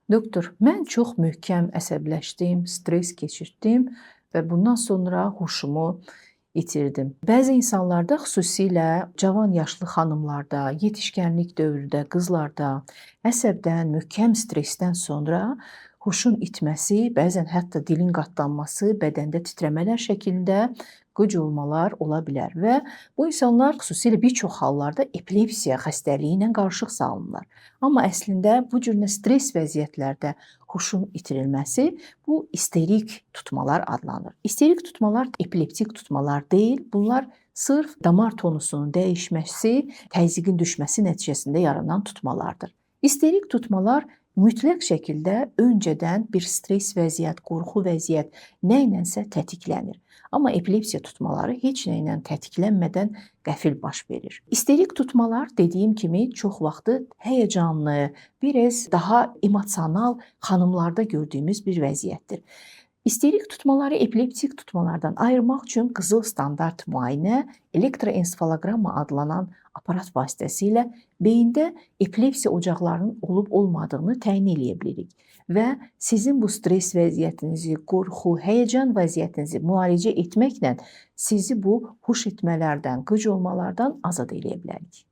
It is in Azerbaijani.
Doktor, mən çox möhkəm əsəbləşdim, stres keçirtdim və bundan sonra huşumu itirdim. Bəzi insanlarda, xüsusilə cavan yaşlı xanımlarda, yetişkənlik dövründə qızlarda əsəbdən, möhkəm stressdən sonra huşun itməsi, bəzən hətta dilin qatlanması, bədəndə titrəmələr şəklində qıc olmalar ola bilər və bu insanlar xüsusilə bir çox hallarda epilepsiya xəstəliyi ilə qarışıq salınırlar. Amma əslində bu cür stres vəziyyətlərdə huşun itirilməsi bu isterik tutmalar adlanır. İsterik tutmalar epileptik tutmalar deyil. Bunlar sırf damar tonusunun dəyişməsi, təzyiqin düşməsi nəticəsində yaranan tutmalardır. İsterik tutmalar mütləq şəkildə öncədən bir stres vəziyyət, qorxu vəziyyət nə ilənsə tətiklənir. Amma epilepsiya tutmaları heç nə ilə tətiklənmədən qəfil baş verir. İsterik tutmalar dediyim kimi çox vaxtı həyəcanlı, biraz daha emosional xanımlarda gördüyümüz bir vəziyyətdir. İsterik tutmaları epileptik tutmalardan ayırmaq üçün qızıl standart müayinə elektroensefaloqramma adlanan aparat vasitəsilə beyində epilepsiya ocaqlarının olub olmadığını təyin eləyə bilirik və sizin bu stres vəziyyətinizi, qorxu, həyəcan vəziyyətinizi müalicə etməklə sizi bu huş itmələrdən, qıc olmalardan azad eləyə bilərik.